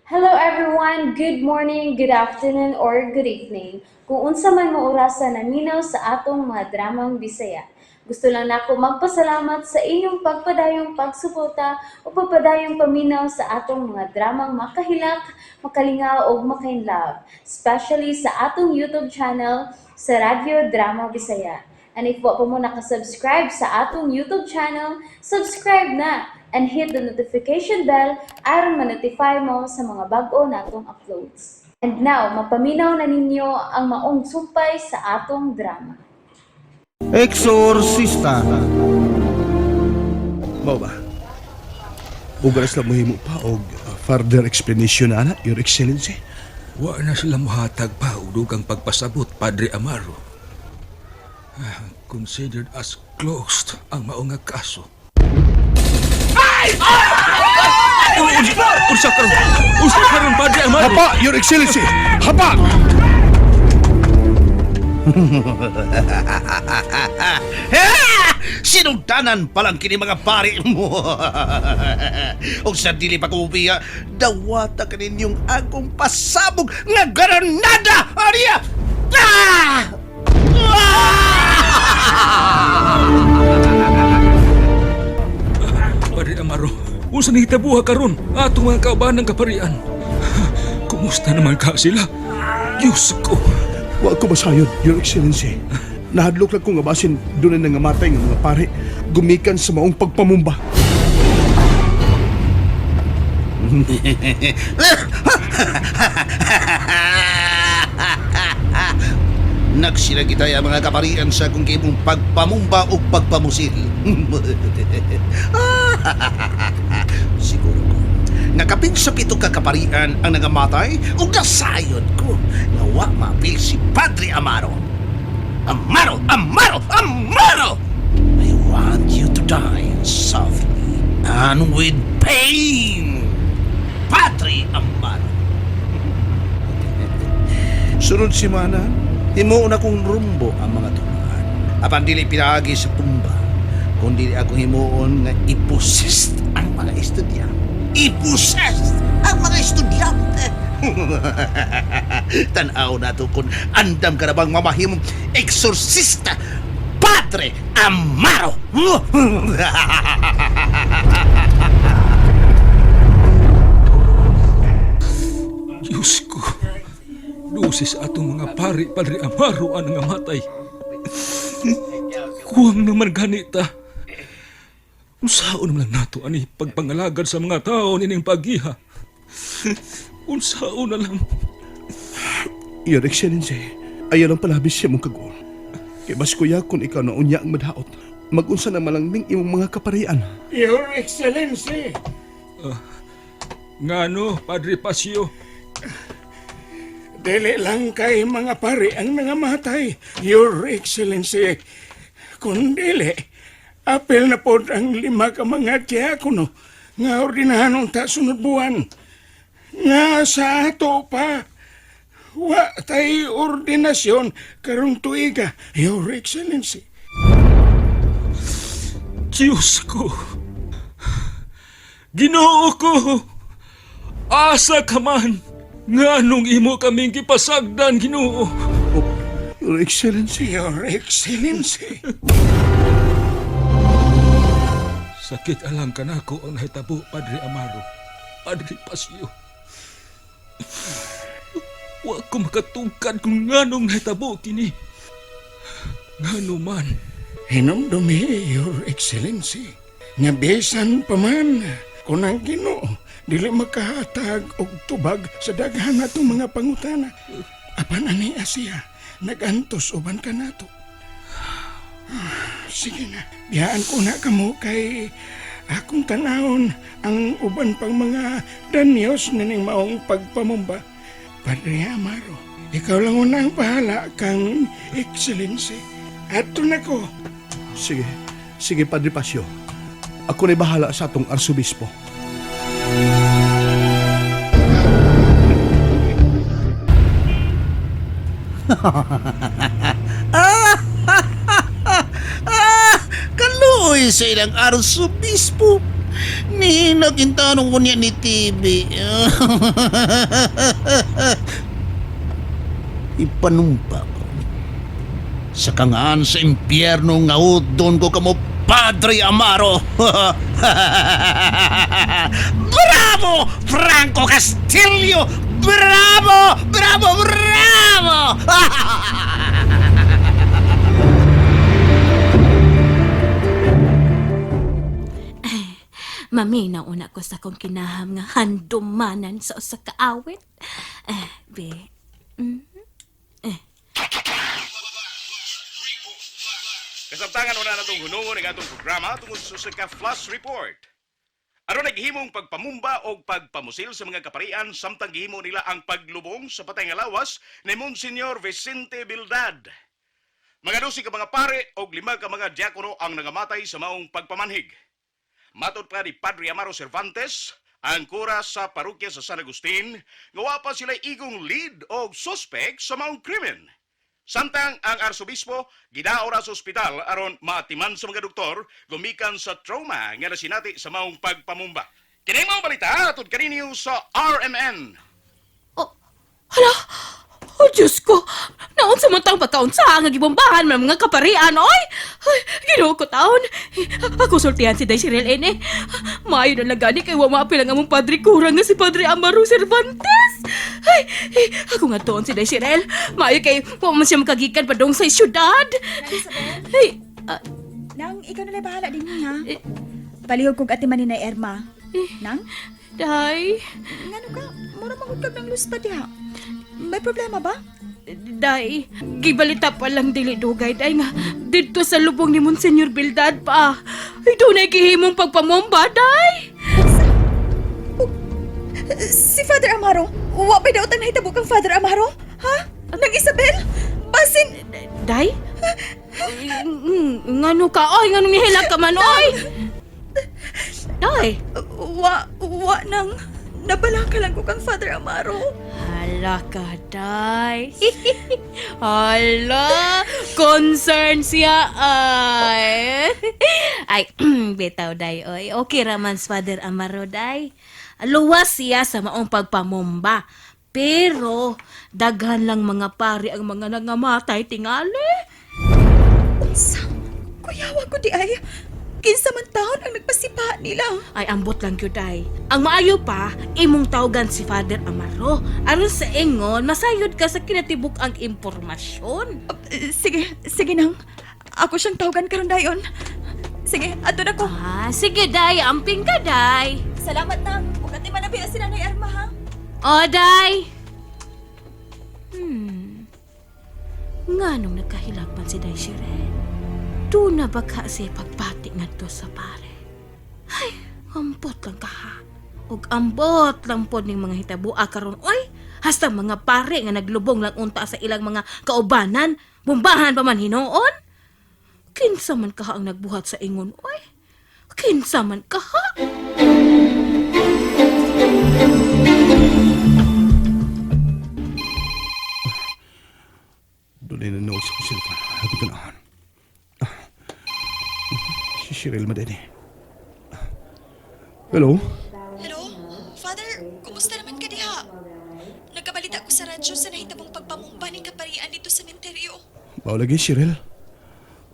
Hello everyone! Good morning, good afternoon, or good evening. Kung unsa man mo orasa naminaw sa atong mga dramang Bisaya. Gusto lang nako magpasalamat sa inyong pagpadayong pagsuporta o pagpadayong paminaw sa atong mga dramang makahilak, makalingaw ug makainlove, especially sa atong YouTube channel sa Radyo Drama Bisaya. And if wa pa mo nakasubscribe sa atong YouTube channel, subscribe na and hit the notification bell aron ma-notify mo sa mga bag-o natong uploads. And now, mapaminaw na ninyo ang maong sumpay sa atong drama. Exorcista. Mao ba? Ug wala sila mohimo pa og further explanation ana, Your Excellency. Wa na sila muhatag pa og dugang pagpasabot, Padre Amaro. Considered as closed ang mao nga kaso. Ay! Unsa karon? Unsa karon, Padre Amaro? Hapa, Your Excellency! Hapa! Sinugdanan pa lang kini mga pari mo. Og sa dili pa kumiya, dawata kaninyong akong pasabog nga granada! Aria! Ah! Padre Amaro, unsa ni hitabuha karon atong mga kauban ng kaparian? Kumusta naman ka sila? Diyos ko. Wa ko masayon, Your Excellency. Nahadlok lang ko nga basin doon na nangamatay nga mga pare gumikan sa maong pagpamumba. Nagsira kita ang mga kaparian sa akong gimong pagpamumba o pagpamusil. Siguro ko, nakapin sa 7 ka kaparian ang nangamatay o nasayod ko nga wa maapil si Padre Amaro. Amaro! Amaro! Amaro! I want you to die softly and with pain! Padre Amaro! Sunod semana, himuon akong rumbo ang mga tumaan. Apan dili pinaagi sa tumba, kundi akong himuon nga iposist ang mga estudyante. Iposist ang mga estudyante! Tan-aw na to kung andam ka na bang mamahimong eksorsista, Padre Amaro! Diyos ko. Lusis atong mga pari, Padre Amaro, ang nangamatay. Kuwang naman ganita. Unsaon naman lang nato ani pagpangalagad sa mga tao nining pagiha. Unsaon na lang. Your Excellency, ayaw lang palabis siya mong kaguol. Kay bas kuya kung ikaw na unya ang madhaot, magunsa na malangming imong mga kaparian. Your Excellency, Ngano, Padre Pasio? Dili lang kay mga pari ang nangamatay, Your Excellency. Kung dili, apel na pod ang 5 ka mga diakono nga ordinahanong ta sunod buwan. Nga sa ato pa, wa tay ordinasyon karong tuiga, Your Excellency. Diyos ko! Ginoo ko! Asa ka man! Nganong imo kaming gipasagdan, Ginoo? Oh, Your Excellency. Your Excellency. Sakit alang kanako ang nahitabo, Padre Amaro. Padre Pasio. Wa ko makatungkad kung nganong nahitabo kini. Ngano man. Hinumdumi, Your Excellency, nga bisan pa man kung ang Ginoo dili makahatag og tubag sa daghan natong mga pangutana. Apan ani siya, nagantos uban ka nato. Sige na, biyaan ko na kamo kay akong tanawon ang uban pang mga danyos nining maong pagpamumba. Padre Amaro, ikaw lang unang bahala kang Excellency. Ato na ko. Sige, sige Padre Pasio. Ako na'y bahala sa atong arsobispo. Kaluoy sa ilang arsobispo. Nihilak yung tanong ko niya ni TV. Ipanumpa ko. Sa kangaan sa impyerno nga doon ko kamo Padre Amaro. Bravo, Franco Castillo! Bravo! Bravo! Bravo! Maminaw una ko sa akong kinaham nga handumanan sa usa ka awit. Eh, be. Kasabtangan una natong hunungon ang atong programa tungod sa usa ka flash report. Aron naghimong pagpamumba o pagpamusil sa mga kaparian samtang gihimo nila ang paglubong sa patay nga lawas ni Monsignor Vicente Bildad. Mga 12 ka mga pare og 5 ka mga diakono ang nangamatay sa maong pagpamanhig. Matod pa ni Padre Amaro Cervantes, ang kura sa parokya sa San Agustin, nga wa pa sila igong lead og suspect sa maong krimen. Samtang ang arsobispo gidaora sa ospital aron maatiman sa mga doktor gumikan sa trauma nga nasinati sa maong pagpamumba. Kini maong balita atud kaninyo sa RMN. Oh, hala! Oh, Diyos ko! Naunsa man tang pagkaunsa nga gibombahan man mga kaparian, oy! Ay, Ginoo ko taon. Ako sultihan si Day Cyril ene. Maayo na lang gani kay wa maapil ang among padre kurang nga si Padre Amaro Cervantes. Ay, ay, ako nga toon si Day Cyril. Maayo kay wa man siya makagikan padung sa syudad. Ay, ah, Nang, ikaw na lang bahala din niya. Eh. Palihog kog ati man ni na Erma. Nang, Day, ngano ka? Mura mangud kag ng luspa diha. May problema ba? Day, gibalita pa lang dili dugay day nga didto sa lubong ni Monsignor Bildad pa. Ay, dunay gihimong pagpamomba, day. Si Father Amaro, wa pa daw tang nahitabo kang Father Amaro? Ha? Nang Isabel? Basin, Day? Ngano ka oy, ngano nihilak ka man oy? Day. wa nang nabalaka lang ko kang Father Amaro. Hala ka, Day. Hala, concern siya ay. Ay, bitaw, Day, oy. Okay raman, Father Amaro, Day. Luwas siya sa maong pagpamomba. Pero, daghan lang mga pari ang mga nangamatay tingali. Unsa? Kuyawa ko di ay. Kinsa man taon ang nagpasipa nila. Ay, ambot lang gyud ay. Ang maayo pa, imong tawgan si Father Amaro. Aron sa ingon, masayod ka sa kinatibuk ang impormasyon. Sige, sige nang. Ako siyang tawagan karon dayon. Sige, ato na ko. Ah, sige, Day. Amping ka, Day. Salamat nang. Ug ati man na si Nanay Erma ha. O, Day! Nganong nagkahilapan si Day Shiren? Doon na ba ka siya pagpati ngadto sa pare? Ay, ambot lang ka ha. Ug ambot lang pod ning mga hitabua karon oy. Hasta mga pare nga naglubong lang unta sa ilang mga kaubanan, bumbahan pa man hinuon. Kinsa man kaha ang nagbuhat sa ingon oy? Kinsa man kaha? Doon ay nanood sa kong cellphone. Ako tanahon. Si Cheryl Madene. Hello? Hello? Father, kumusta naman ka diha? Nagkabalita ko sa radyo sa nahitabong pagpamumba ng kaparian dito sa menteryo. Mao lagi, Cheryl.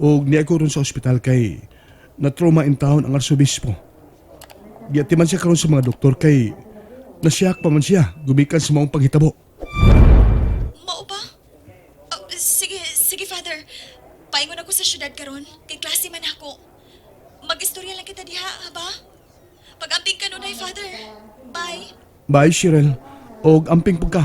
Og niya ko ron sa ospital kay na-trauma in town ang arsobispo. Giatiman siya karon sa mga doktor kay nasiyak pa man siya gumikan sa maong paghitabo. Mao ba? Oh, sige, sige Father. Paingon ako sa syudad karon kay klase man ako. Mag-istorya lang kita diha, ha ba? Pag-amping ka nunay, Father. Bye. Bye, Cheryl. Og amping pud ka.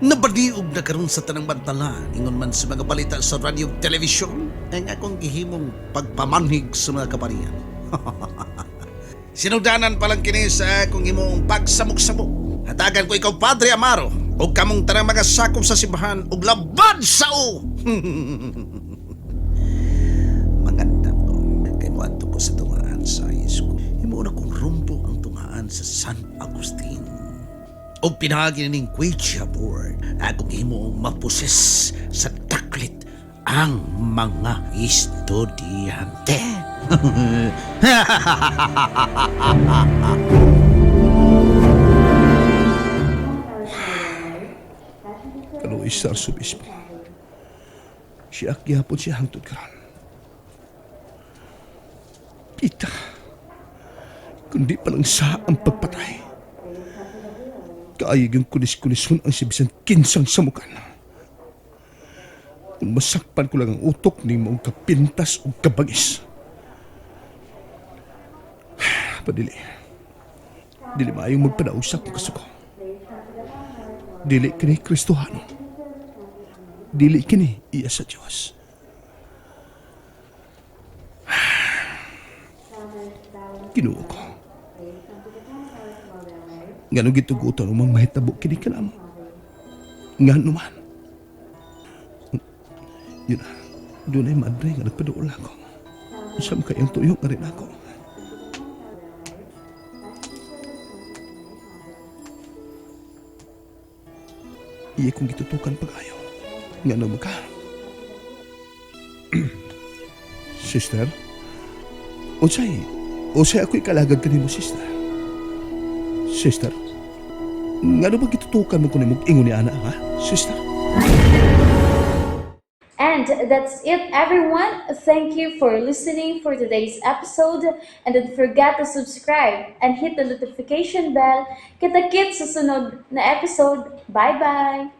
Nabaliog na karon sa tanang bantala, ingon man sa mga balita sa radyo ug telebisyon, ang akong gihimong pagpamanhig sa mga kaparian. Sinudanan pa lang kini sa akong himong pagsamok-samok. Hatagan ko ikaw, Padre Amaro, og kamong tanang mga sakop sa simbahan ug labad sa o. Maganda ko kay moadto ko sa tungaan sa high school. Himo na kong rumbo ang tungaan sa San Agustin. Og pinaagi ning Ouija board akong himong maposes sa taklit ang mga estudyante. Kaluoy sa arsobispo. Siya gyapon siya hangtod karon. Pita, kundi pa lang sa ang pagpatay. Kaayag yung kulis-kulison ang sibisan kinsang samukan. Kung masakpan ko lang ang utok ni mong kapintas o kabagis. Padili. Dili maayong magpadausap kung kasuko. Dili kini Kristohano. Dili kini iya sa Dios. Ginoo ko. Nganong gitugutan umang mahitabo kini kanamo. Ngano man. Yun na. Doon ay madre nga nagpaduol ako. Sa kayang tuyo nga rin ako. Iya kong gitutukan pag-ayaw. Nga naman ka. Sister? Unsay, unsay ako'y kalagag kanimo, sister? Sister? Nga ba gitutukan mo ko nimo ingon ni ana, ha? Sister? And that's it, everyone. Thank you for listening for today's episode. And don't forget to subscribe and hit the notification bell. Kita-kits sa sunod na episode. Bye-bye!